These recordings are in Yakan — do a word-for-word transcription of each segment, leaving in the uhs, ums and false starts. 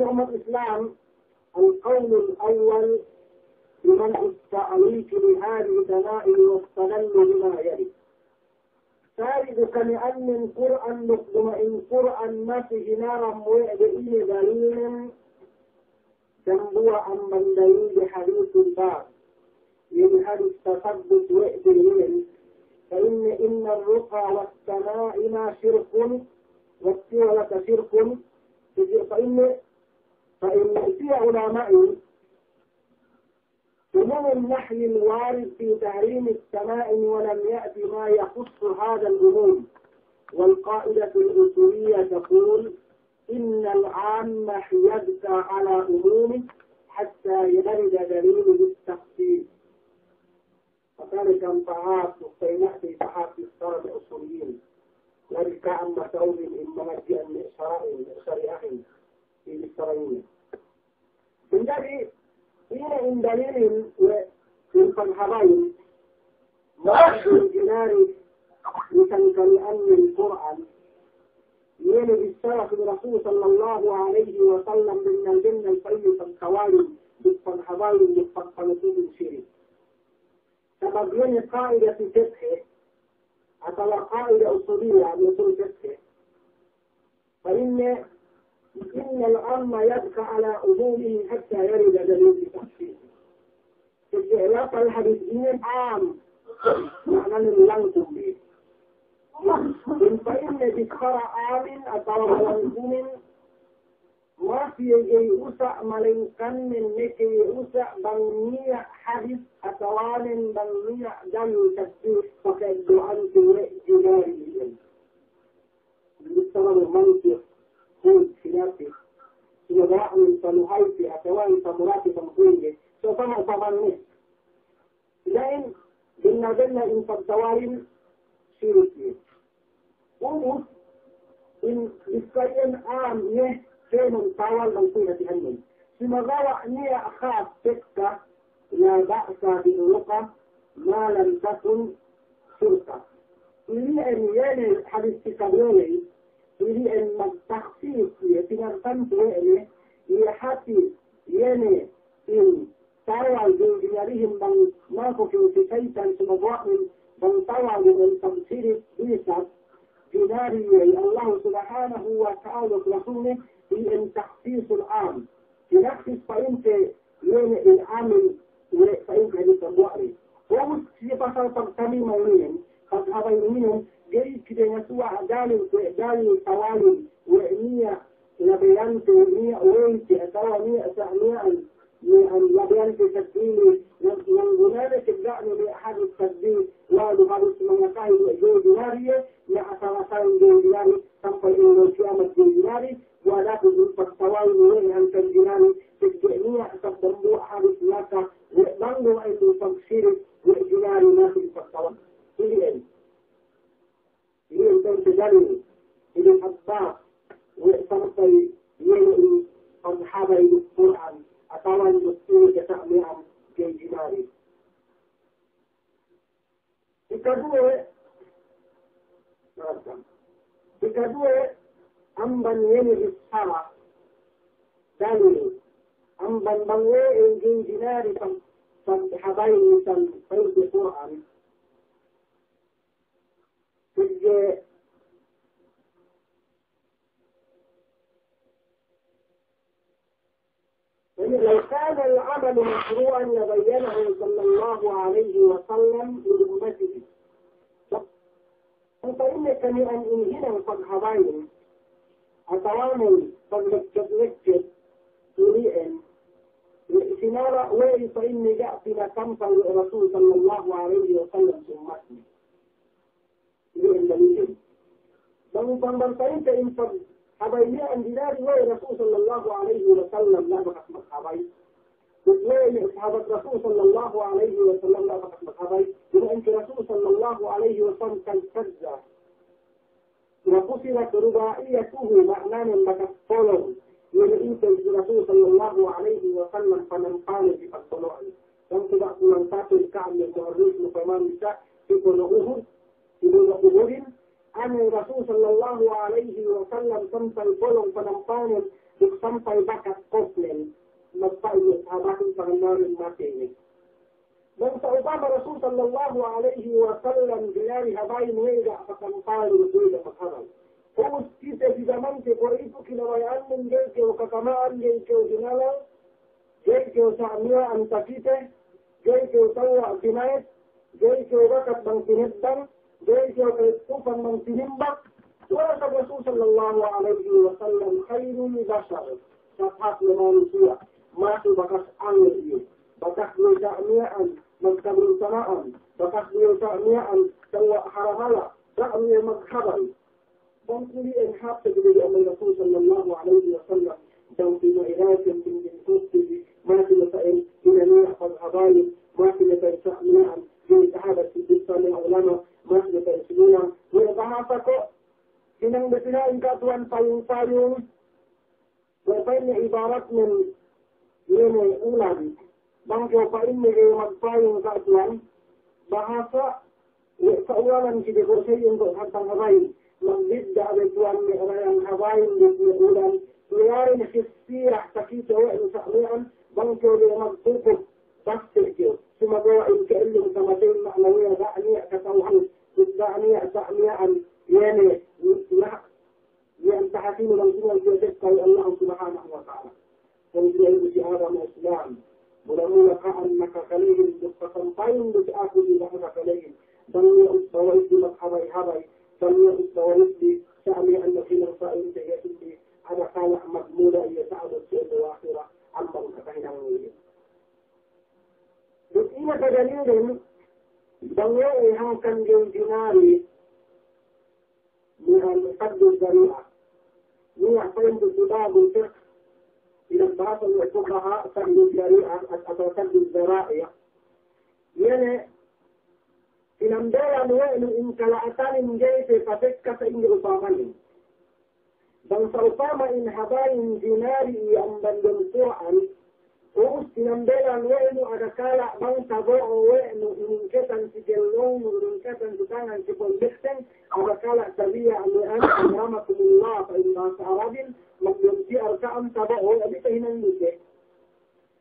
Ummat Islam, القول الأول بمنع التعليق بهذه التمائم واستدلوا بما يلي. Sari' du kani'annen Kur'an duk duma'in Kur'an masi hinaram we' de, ine dalilnen? Dambuwa' amban dalil de hadis bab, iye ne hadis tasabbut we' de iyan, pa'inne, إن الرقى والتمائم شرك والتولة شرك. Pa'inne, pa'inne, pa'inne siye ulama'in, عموم النهي الوارد في تحريم التمائم ولم يأت ما يخص هذا العموم، والقاعدة الأصولية تقول إن العام يبقى على عمومه حتى يرد دليل التخصيص. Makane kam pahāp, duk pa'inne pahāp bissara me' usuliyin. Lagi' ka'am mata'uhin in mangadji'an me' sara'in, me' sari'ahin, in bissarahin. Manjari, ine in dalilin we' in paghabayin, masi jinari, isan kani'annen Kur'an, iye ne bissara sin Rasul sallallahu alaihi wasallam, bennal-bennal pa'inne pagtawalin, duk paghabayin, duk pagpanutubin sirik. Sabab iye ne ka'ida si fiqh, atawa ka'ida usuliya, usul fiqh. Pa'inne, إن العام يبقى على عمومه حتى يرد دليل التخصيص. Pegge' lapal hadis inin am, ma'ananen langkum bi. In pa'inne bissara amin atawa langkumin, masi ga'i usa' malengkan ne meke ga'i usa' bang niya' hadis atawanen bang niya' dalil takhsis paka'eddo'ante we' jinari iyan. Bissara me' mantiq, hujjati, sumagawa' ne panuhayte atawa pamurate pamhuyte, so sama-sama ne. Lain, bennal-bennal in pagtawalin sirik iye. Ubus, in bissara iyan am iye, kēmon tawal bang kuwe' hātinen. Sumagawa' niya' khas tekka, لا بأس بالرقى ما لم تكن شركا. Ili'en iye ne hadis si kaduwe ley, ili'en magtakhsis iye, tinartantu we' ne, iye hāti iye ne in tawal ga'i jinarihin bang mako kew si saytan, sumagawa' in bang tawal iyan pagsirik, bisan jinari iye Allah subhanahu wa ta'ala duk rasulne, iyan takhsisul am. Tinakhsis pa'inte iye ne in amin we' pa'inte hadis dambuwa' ley. Ubus si pasal pagtamima inin, paghabayin inin, ga'i kite ngasuwa' dalil, kuwe' dalil tawalin we' niya' Labeyan te niya' weyte atawa niya' sa' miya'an, miya'an labeyan te saddili, nang, nang gunane tegga'ne niya' hadis saddi, lalu hadis mangatahi niya' ga'i jinari iye, niya' asal-asalan ga'i jinari, sampay ellew kiyamat ga'i jinari, walakin in pagtawal niya' hangkan jinari, tegge' niya' sabab dambuwa' hadis miyata, we' bang duwa'in du pagsirik, we' jinari masi pagtawal. Ili'en. Iye ne dalil Ibn Abbas, we' sampay iye ne paghabay duk Kur'an, atawa duk ine kata' miya'an ga'i jinari. Ikaduwe, ikaduwe, amban iye ne bissara dalil, amban bang we' ga'i jinari pag-, paghabay misan pa'inte Kur'an. Pegge' لو كان العمل مشروعا لبينه صلى الله عليه وسلم لأمته. Bang pa'inne kani'an in hinang paghabayin, atawanen pagleccet-leccet, ili'en, we' sinala' we' pa'inne ga' pinakampal we' Rasul sallallahu alaihi wasallam si ummatne. Iye in dalilin. Bang, bang, bang pa'inte in paghabay miya'an jinari we' Rasul sallallahu alaihi wasallam, la bakas maghabay. Duk we' sahabat Rasul sallallahu alaihi wasallam la bakas maghabay. Duk in Rasul sallallahu alaihi wasallam kan sadja. Wa fusilat rubaiyatuhu, ma'ananen bakas polong. Iye ne in Rasul sallallahu alaihi wasallam panampane si pagpolong. Bang kuba' kulang satu ka'am ne muharris mu pamamisa si pono Uhud. Ibu na Uhudin, anu Rasul sallallahu alaihi wasallam sampay polong panampanen, duk sampay bakas kōknen, magpa'in ne sahabatin pangannalin matey ne. Bang sa'upama Rasul sallallahu alaihi wasallam dinari habayin we' ga' pakampalin we' ga' maghabay. Ubus kite si zamante kuwe'itu kinabaya'anun ga'i kew kakama'an, ga'i kew dinalaw, ga'i kew sa' miya'an takite, ga'i kew tewwa' pinayet, ga'i kew bakat bang tinebbang, ga'i kew tupang bang tinimbak. Wala' ka Rasul sallallahu alaihi wasallam khairul bashar, sapat ne manusiya', masi bakas angel iye, bakas iye sa' miya'an magkabinsana'an, bakas iye sa' miya'an tewwa' haramala, sa' iye maghabay. Bang kuli'en hāp sa' diyalem Rasul sallallahu alaihi wasallam, bang pina'iraten tingin kutti, masi ne sa'in, pinaniya' paghabayin, masi ne sa'in sa' miya'an, ga'i sahabat si bissa ne ulama', masi ne sa'in si ulama', we' bahasa ko', hinang de pina'in ka tuwan payung-payung, we' pa'inne ibaratnen, iye ne ulan. Bang kew pa'inne ga'i magpayung ka tuwan, bahasa, we' sa' uwanan kite ko' sa'in ko' hantang habayin. Magbidda' de tuwan me' rayang habayin duk me' ulan. Iyarin hissiyah takite we' ne sa' miya'an, bang kew ga'i magpuput, baste kew. Sumaguwa' in ka'ellum kamateyin ma'ana we' ga' niya' kata'uhan, duk ga' niya' sa' miya'an, iye ne, na, Iyan tahasinu langsung iye tekka we' Allah Subhanahu wa Ta'ala. Bang niya' ibu si agama Islam, mula-mula ka'an makakalehin, duk pasampayin du si aku si makakalehin. Bang niya' bawa' ibu maghabay-habay, bang niya' bawa' ibu sa' miya'an maghinang sa'in sa' iye sindi, adakala' magmula iye ta'abut si ellew ahirat, amban kakahinangan iye. Duk ine pe dalilin, bang iye hangkan ga'i dinari, miya'an saddu zari'a. Niya' pa'inte si babu fiqh, ine bahasa me' fuqaha, saddu zari'a, at-, atawa saddu zara'i. Iye ne, sinambelan we' nu in kala'atanin ga'i pe patekka sa'ingge upamanin. Bang sa'upama in habayin dinari iye amban dem Kur'an, ubus sinambelan we' nu adakala' bang tabo'o we' nu iningketan si kellong, iningketan si tangan si pondekten, adakala' tabiya' miya'an akramakumullah, pa'in bahasa Arabin, magdem siyar ka'am tabo'o we' nu tahinang dute.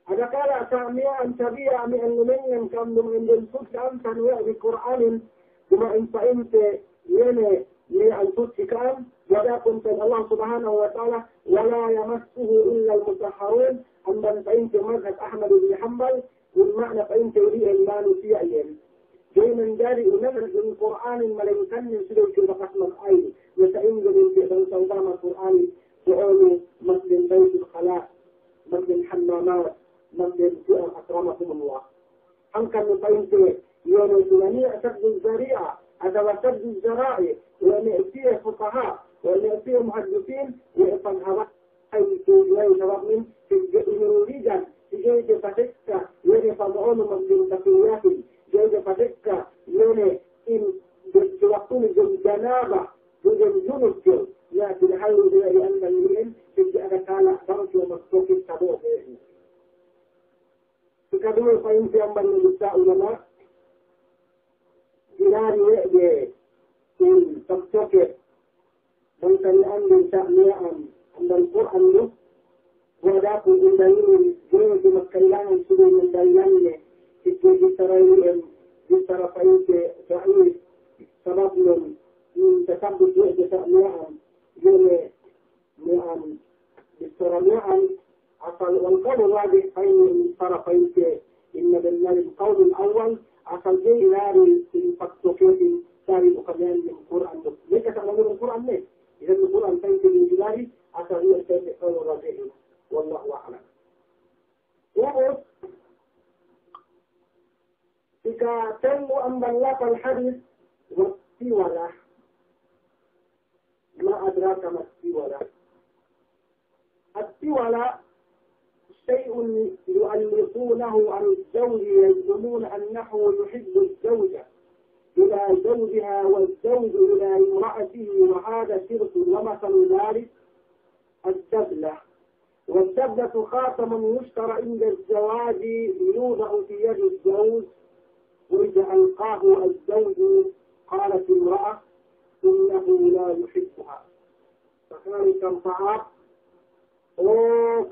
Adakala' sa' miya'an tabiya' miya'an lumengngan ka'am duma'in dem sutsi amban we' bi Kur'anin, duma'in pa'inte iye ne miya'an sutsi ka'am, adapun pa'in Allah Subhanahu wa Ta'ala, "Wa la yamassuhu illal mutahharun," amban pa'inte mazhab Ahmad ibn Hanbal, in ma'na pa'inte iyan manusiya' iyan. Ga'i manjari unanan in Kur'anin malaingkan ne subey ke bakas mag'ain. Na sa'ingge ne bang sa'upama Kur'anin, bo'onu magdem Baitul Khala', magdem hammamat, magdem siyar akramakumullah. Hangkan ne pa'inte, iye ne sinaniya' saddu zari'a, atawa saddu zara'i, we' ne siye fuqaha, we' ne siye muhaddisin, we' paghaba- Ay, tu, iye sababnen, pegge' inururigan, pegge' iye patekka, iye pamo'onu magdem kapiyatin, iye patekka, iye in, de, de waktune dem janaba, de, dem junub, de, iye pinahallu, iye, iye andan iyan, pegge' adakala' bang siye magtokit sabo', iye. Ikaduwe pa'inte amban me' ulama', dinari we' de in pagtokit, bang sani'an, bang sani'an, amban Kur'an du, buwat aku in dalilin, ga'i du magkailangan subey in dalilanne, pegge' bissara iyan, bissara pa'inte da'if, sababnen, in tasabbut we' de sani'an, ga'i Miya'an bissara miya'an, asal wal qawlu rajih, pa'in bissara pa'inte, inne bennalin qawlul awwal, asal ga'i dinari in pagtokitin, dari ukame'an dem Kur'an du. Ga'i ka sa' mangurung Kur'an ne. Idan Kur'an pa'inte ga'i dinari, asal iye pa'inte qawlul rajih. Wallahu a'lam. Ubus, ikatellu amban lapal hadis, wat-tiwala. ما أدراك ما التولة. التولة شيء يؤلقونه على الزوج، يزعمون أنه يحب الزوجة إلى زوجها والزوج إلى امرأته، وهذا شرك، ومثل ذلك الدبلة. والدبلة خاتم يشترى عند الزواج، يوضع في يد الزوج، وإذا ألقاه الزوج قالت امرأة إنه لا يحبها. Sakali kam pa'ap, O,